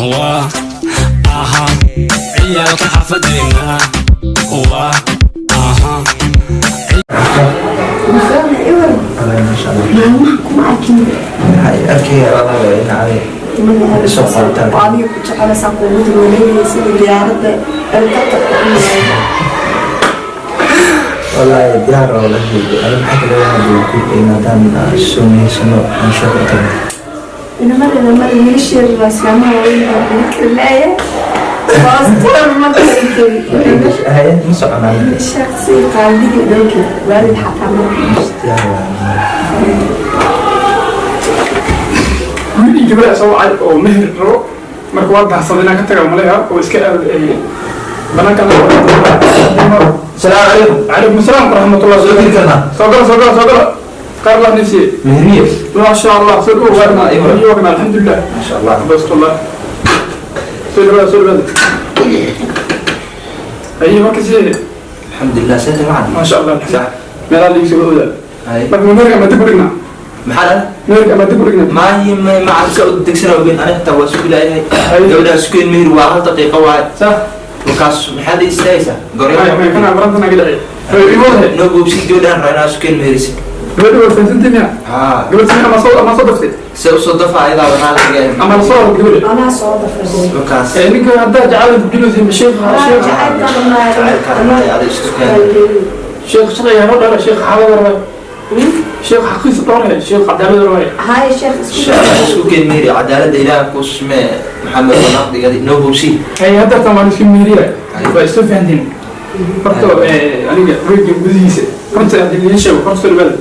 Waa aha ciyaalka xaafadeena, waa aha. Maasha Allah. Maalmaha kuma arkin. Waxay arkaya walaal in ay soo qaataan. Adiga ku jecelaysaa, kuugu dulwareegaya sida diyaaradda helicopter-ka u yimaado. Wallaahi diyaar oo la jeedo. Ani maxaa kale waxaa ku maadaama soo aan shaqo tago. Inamada inamada wiilasheeda waa islaamaha waaweyn baa laga kari laaya. Baastoor ma kari kari. Haye, ma soconaa? Shaqsi qaaldigii dhowki waalid xataa ma. Diyaar waa. Wiil iyo gabar soo wacay oo meher rabo. Marka waa dahsaday inaan ka taga maleha oo iska aad banaanka. Salaamu calaykum. Calaykum asalaam waraxmatullah. Soo geli karnaa? Soo gala, soo gala, soo gala. Qaar lah nafsiye. Mehriye. Maasha Allah, soo dhawow. Wagna, alxamdulilah. Maasha Allah. Bastullah, soo dhawaada, soo dhawaada. Ayi, waa kasii. Alxamdulilah, senta macad. Maasha Allah. Sax. Meelaa liigu soo odaa. Haye. Marka meherka ama dib u dhignaa? Maxaa dhahay? Meherka ama dib u dhignaa? Maahi macad ka degsan ogeyn, aniga xitaa waa sugi laayahay. Haye. Gabadha sugeen meher waa hal daqiiqo waaye. Sax. Markaas maxaa la istaagaysaa? Maya. Goryo. Maya, kana barantana ga dhici iwadahe. Noo goobsi, gabadhaan raa inaa sugeen meherisi. Gabadha waa fahansantii miya? Haa. Gabadh simi ama soo daftay? Se usoo dafa ayadaa wanaa laga. Ama la soo orod gabadha? Anaa soo dafay. Markaas. Ninka haddaa jacayl gudinaysa sheekh sheekh. Jacaylka ada isku keen. Sheekh sharciga hoo dheer, sheekh xaalada rabay, sheekh xaqiisa dhowrhe, sheekh cadaalada rabay. Haye sheekh, isku Isku keen meheri, cadaaladda ilaah ku sumee Maxamed wanaaqdiga noo goobsi. Hay, hadda tan waan isku meheriya, waa isoo fahanteen. Horta aniga weegan gudihiisa, runta haddii liin sheego, horta soo dhawaada,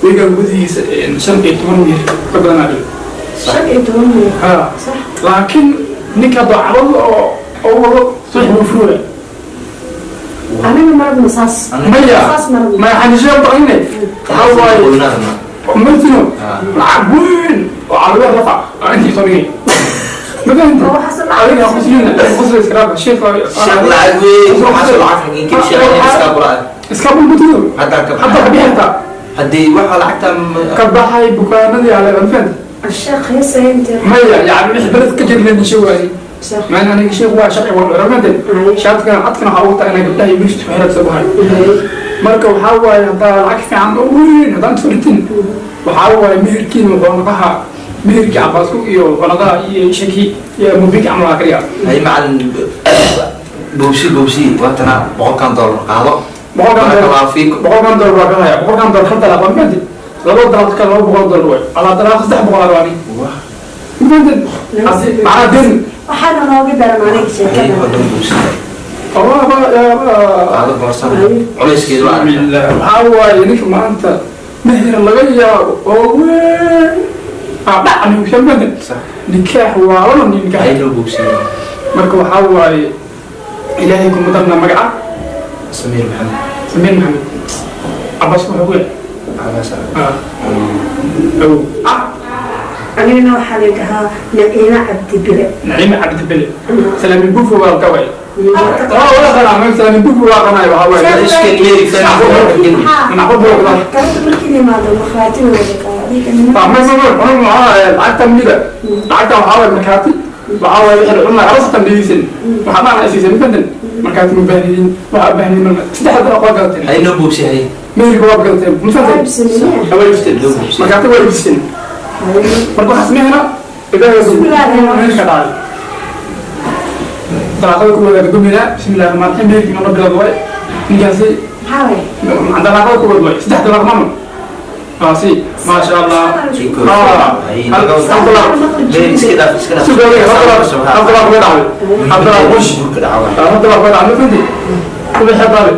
weegan gudihiisa 15 meher ka badanaa dhigo. 15 milyan? Ha. Sax. Laakiin ninka haddoo cabado oo wado subax buu furaya. Aniga marabna saas. Maya. Saas marabna. Maya, xanisheeg baqine waxaa waaye martino lacag weyn oo calaweer rafac oo intii soo dhigay, ma fahamtay? Oo waxaas lacag. Adiga quslina qusla iskaraaba sheekh. Lacag weyn waxaas, lacag xagiin sheekh iska buraa. Iska bulbutido. Haddaan ka hadda ka bixi kartaa. Haddii waxa lacagta ka baxay bukaanadii ale, ma fahamtay? Sheekh heesa intee? Maya, yani wixii beled ka jirleen sheeg waayey. Sax. Maan aniga sheekh waa sharci waa dheer, ma fahamtay? Shaadkan cadkan waxaa ugu tahay inaa gabdhaha iyo wiilasha isku xiraad soo bahay. Marka waxaa waaye haddaa lacag fiican oo weyn haddaan soo dhigtin, waxaa waaye meherkiin wuxuu noqaha meherkii Cabaasku iyo qoladaha iyo shaki iyo mubiki camal waa kaliya. Hay macalin, boobsi boobsi, waatana $100-kan qaado. 100-kan dollar. Barakallahu fiikum. $100-kan waa ka haya. 100-kan dollar hal dalaaq waa mafahanted? Laba dalaaq ka $200 way alaa dalaaq 300 aa waani, mafahanted? Macnaa den. Waxaana nooga daran aniga sheekada. Qaado boorsan culayskeedu waa aragtaa. Bismillah, waxaa waaye ninka maanta meher laga yaabo oo weyn aa dhacni mafahanted? Sax. Nikaax waa laba nin nikaax. Hay, noo boobsi. Marka waxaa waaye ilaahay kuma darna magaca. Samiir Maxamed. Samiir Maxamed Cabaas wuxuu ku yahay. Cabaas. Awow ah. Anigana waxaa la dhahaa Naciima Cabdibile. Naciime Cabdibele, salaami buufo waa ka waay, waa qanaa, salaami buufo waa qanaa, waxaa waaye. Iska meeri. Maxkamada markii la yimaado markhaatina wada adiga. Ma lacagta mida, lacagta waxaa waaye markaati, waxaa waaye wixii la cunaa arasatan dhegeysan, waxaa maana ay siisay, mafahanteen? Markaati ma baahnidin, waxaa baahnidin marka saddex dalaaq waa gadateen. Hay, noo boobsi, hay. Meherka waa gadateen, ma fahanteen? Waa iibsateen, markaati waa iibsateen. Marka waxaa sameynaa meherka dhacay dalaaqada ku wadaag duminaa. Bismillahi rahmaan raxiim, meherkii noo bilowda waay ninkaasi. Maxaa waay? Dalaaqada ku wad waay saddex dalaaq mama si maasha Allah. Iska dhaaf, iska dhaaf. Hal dalaaq way dhacday, hal dalaaq qush. Guurka dhaca. Hal dalaaq way dhacday, ma fahanteen? Ubaxi qaaday,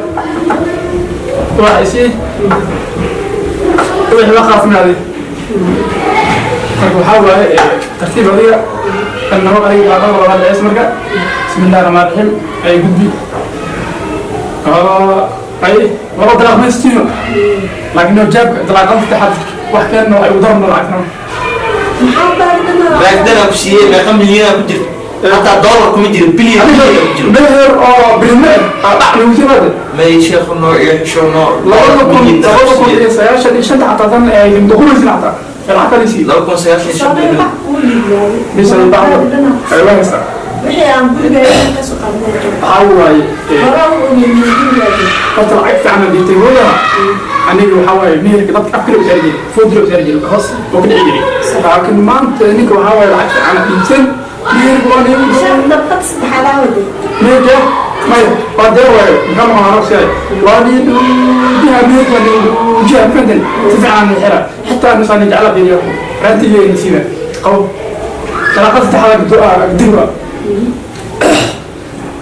ubax isii, ubaxi waa qaafnaaday. Marka waxaa waaye tartiib adiga kan nabad adiga daaqada labaad dhaceys. Marka bismillahi rahmaan raxiim, ay gudbi, ay laba dalaaq ma istiino, laakiin no jaabka dalaaqada saddexaad wax keenno ay u darno lacagtana. Maxaa baaridanaa? Baagdana ku siiyey, meeqa milyanaa ku jirta? Hataa dollar kuma jiro, bilyan ku jiro. Meher oo birime ah dhac lagu simaade. May sheekhu noo iyo xisho noo. 2095 xataa tan ay duquraysin xataa. Lacag kale sii. 2095 Soomay bay wax kuu liiblaaday. Bisa bacda. Ay waa haystaa. Wixii aan gurigaaga ka soo qaadanay. Waxaa waaye Hore u ogeynin gurigaaga. Horta lacag fiican aan dhiibtay hooyaha. Aniga waxaa waaye meherka dadka afkale u saari jiray, foodle u saari jiray, hoos oo ka dhici jiray. Laakiin maanta ninka waxaa waaye lacag fiican aan dhiibsan, meherka waa nigu Shan dabqad saddexaad aa waday. Meherka may waa dee waaye maxaa maqan aragsiyaay waa ni dhuujiha, meherka waa ni dhuujiha fahanteen, si fiican aan xira xitaa nusaan jecla fiiriyo raantigeena nasiiba qabo talaaqada saddexaad agdirwa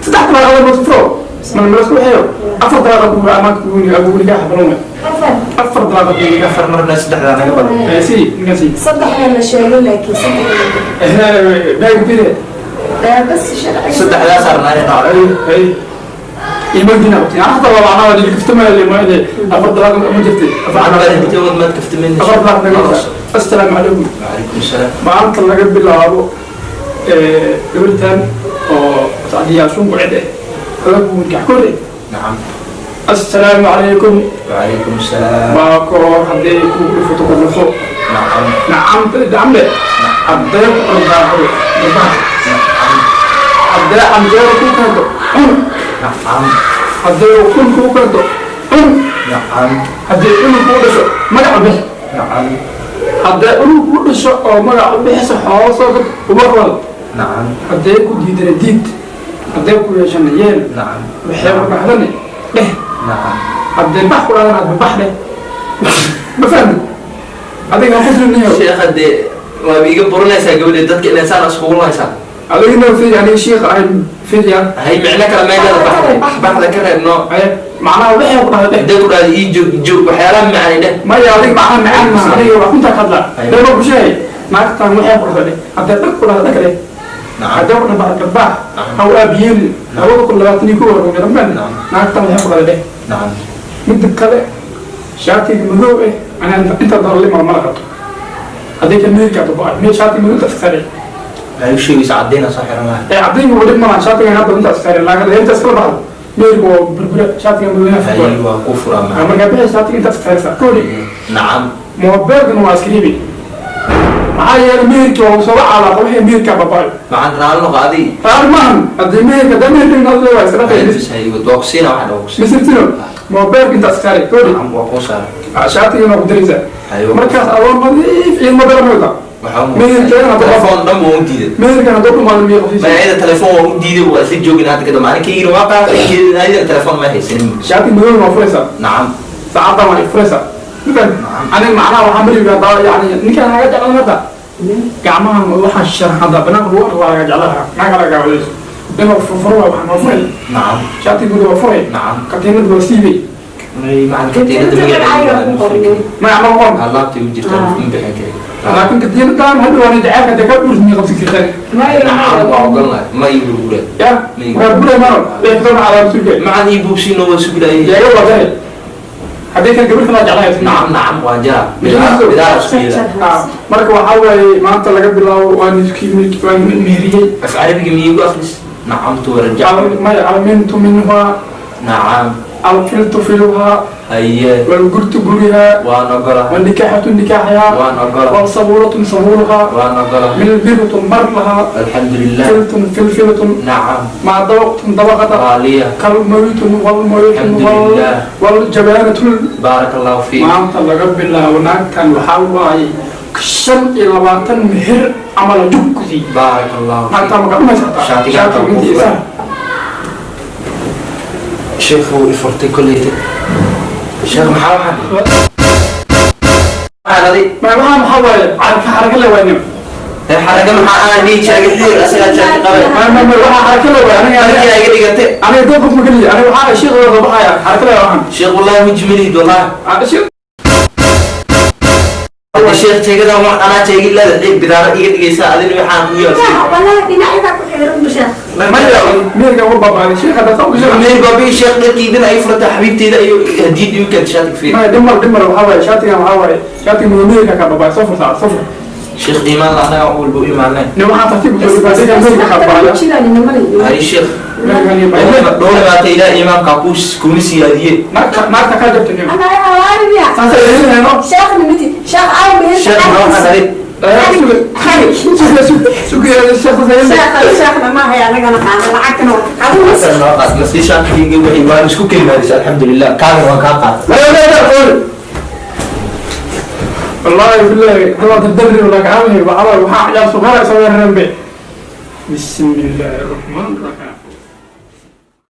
saddex talaaqada ma furo ma la isku xiro afar dalaaqa ku amaanka kugu abu nikaax balan waay. Afar. Afar dalaaqa kugu nikaax. Afar marna saddexdaa naga badan. Si ninkan si. Saddexda la sheegay laakiin saddexda. Baag bide. Bas sharciga. Saddexdaa saarnaa nooc. Ay ay imagina waqti aan hata waa macnaha waa kaftama le ma ile afar dalaaqa ma jirtay afar Macna dalaaqa. inta wad maad kaftamin. Afar dalaaqa naga wadaa. Assalaamu calaykum. Calaykum salaam. Maanta laga bilaabo gabartan oo sacdiyaa shunku cid eh adag nikaax kore. Nacam. Assalaamu calaykum. Wacalaykum salaam. Waa koor haddii ku dhufato ku dhufo. Nacam. Nacam nacam le haddee ku dharbaaxo dharbaax. Nacam. Haddee canjeero ku keento cun. Nacam. Haddee ukun kuu keento cun. Nacam. Haddii cunug kuu dhasho magac u bixi. Nacam. Haddee cunug kuu dhasho oo magac u bixiso xoolo soo gad uma wada. Nacam. Haddee ku diidana diid, haddee ku yeeshana yeel. Nacam. Waxay ku dhahdane dheh. Nacam. Haddee bax ku dhahdana adba bax dheh. Ma fahmi adiga qusriniyo. Sheekha dee waa iga burinaysaa gabadha dadka inay saan iskugu lahaysaa. Adigna fi aniga shiikh ahay fidiya. Hay micno kale meeshaada baxda baxda ka reebno. Ay macnaha waxay ku dhahda dheh. Hadday ku dhahda ii joog joog waxyaalaha macaani dheh. Maya adiga macnaha macaan ma aniga waa kuntaa ka hadlaa. Ay. Dee ma ku sheegay naagtan waxay ku dhahda dheh, haddee dhag ku dhahda dhag dheh. Nacam. Haddee ku dhahda dharbaax. Nacam. Haw aabiyeelin 2021 wargameen. Nacam. Naagtan waxay ku dhahda dheh. Nacam. Midda kale shaatiga madow eh anaa inta darali mala qabto haddii ka meherka go-ay mee shaatiga madow intaas ka saarey. Maxay u sheegaysaa cadayna soo xiran lahaa? Ee caddaynka waa dhib malahan shaatigan hadda intaas ka saarey, laakiin haddii intaas kala baxdo meherka waa burbura shaatiga madowna. Hay waa ku furaa macna. Markaa bixi shaatiga intaas ka saareysa koodi. Nacam. Moobeelkana waa iska ribi, maxaa yeelay meherkii waa soo calaaqa wixii meherkaa babaayo. Maxaan raali noqo adi. Raali maahan haddii meherka haddii meherka inaad waa iska dhaqay. Bas hay waa ku siina waxaan waa ku siina. Misirtino moobeelka intaas ka saarey koodi. Nacam waa kuu saaray. Shaatigana waa ku diraysaa. Hayo. Markaas adoo nadiif iyo moobeel ma wadaa. Waxaa u Meherkeena hadduu- telefoon dhan waa u diiday. Meherkan hadduu dhumaado miya qofiisa? Magacyada telefoon waa u diiday, waa isla joogin hadda kadib maalin waa qaaday ayada telefoon ma haysanin. Shaati madowna waa furaysaa. Nacam. Saacaddan waa furaysaa mafahant aniga macnaha waxaa mariga daa yani ninkaan naga jeclan hadda gacmahan waxaan sharaxada banaanka lagu arko waa laga jeclan lahaa naga laga gaawadayso inuu furfuro waa waxaan waa furay. Nacam. Shaati guda waa furay. Nacam. Katiinad waa siibay. Macalin katiinada magaceeda ku qornay. Magac ma qoran. Alaabtay u jirtaa ma bixin kari. Laakiin katiinadan hadda waana jaceylka dee ka dhurs miya qabsan kartaa? Nacam waa ogolnahay ma ii burburay. Ya waa buray maro wixii calaa rasuulka. Macan ii buubsiino waa suglaayay. Yeega waa dahay haddii kan gabar kala jeclahay. Nacam nacam waan jaraa bidaara isku yeelaa. Marka waxaa waaye maanta laga bilaabo waan iski waan meheriyey. Af carabiga miyigu akhris nacamtu warajac. Maya almintu minhaa. Nacam. Alfiltu filuhaa. Haye. Walgurtu gurihaa. Waan ogolahay. Walnikaxatu nikaaxahaa. Waan ogolahay. Walsabuuratu sabuuruhaa. Waan ogolahay. Milbiratu marlahaa. Alxamdulilah. Filtun filfilatun. Nacam. Maa dabaqtun dabaqata. Qaaliya. Kalmaytun walmaytun. Alxamdulilah. Waljabaanatul. Baaraka allahu fiik. Maanta laga bilaabo naagtan waxaa waaye 25 meher camal jug ku siiyey. Baaraka allahu fiik. Naagtan makaa dhumaysa hataa. Shaatiga shaatiga intii isaa. Sheekhu wuu i furtay kolleyta. Sheekh maxaa waxaan adi? Ma waxaa maxaa waaye xaraka xaraka la waaynim. Xaraga maxaa aan dhihi jiray xiir asagaa shaati qabay. Ma waxaa xaraka la waay aniga. Aniga iga dhigantay. Aniga dad qof ma keliya aniga waxaa sheekh wada baxaya xaraka la waxaan. Sheekh wallahi weji malihid wallahi. Sheekh. Hadda sheekh jeegadan wax anaa jeegin leeda xiir bidaara iga dhigaysaa adina waxaan ku yaabsay. Wallahi dhinacyada ku xiran bushaa. Maya meerka ugu babaaday sheekh hadda soo gashay. Meel baabi sheekh dharkiidana ay furtay xabiibteyda iyo hadiid igu keentay shaatiga fiir. Maya dhimar dhimar waxaa waaye shaatigan waxaa waaye shaatiga madow meerka ka babaay soo furtaa soo fur. Sheekh iimaan la anaga wax walba u imaaneen. Nin waxaa tartiib u soo dhibaa meherka qaadbaaya. Jiraan inamada. Hay sheekh. Meherkan iyo baaya. Dhowr baata ilaa iimaanka ku kuuna siyaadiye. Naagta, naagta kaa jabta nin. Ana awaariya. Saasay leeyihiin. Sheekhna miti sheekh aw meher. Sheekh ma waxaa dhalay? Sheekhna ma haya, anagana qaada lacagtana waa ka qaadaysa. Noo qaad masii shaatiga wixii waan isku kelimaadaysa, alxamdulilah, kaagan waan kaa qaatay. والله بالله هذا تدري ولا كعامل وعلى وحا عيال صغار يسوي الرنبي. بسم الله الرحمن الرحيم.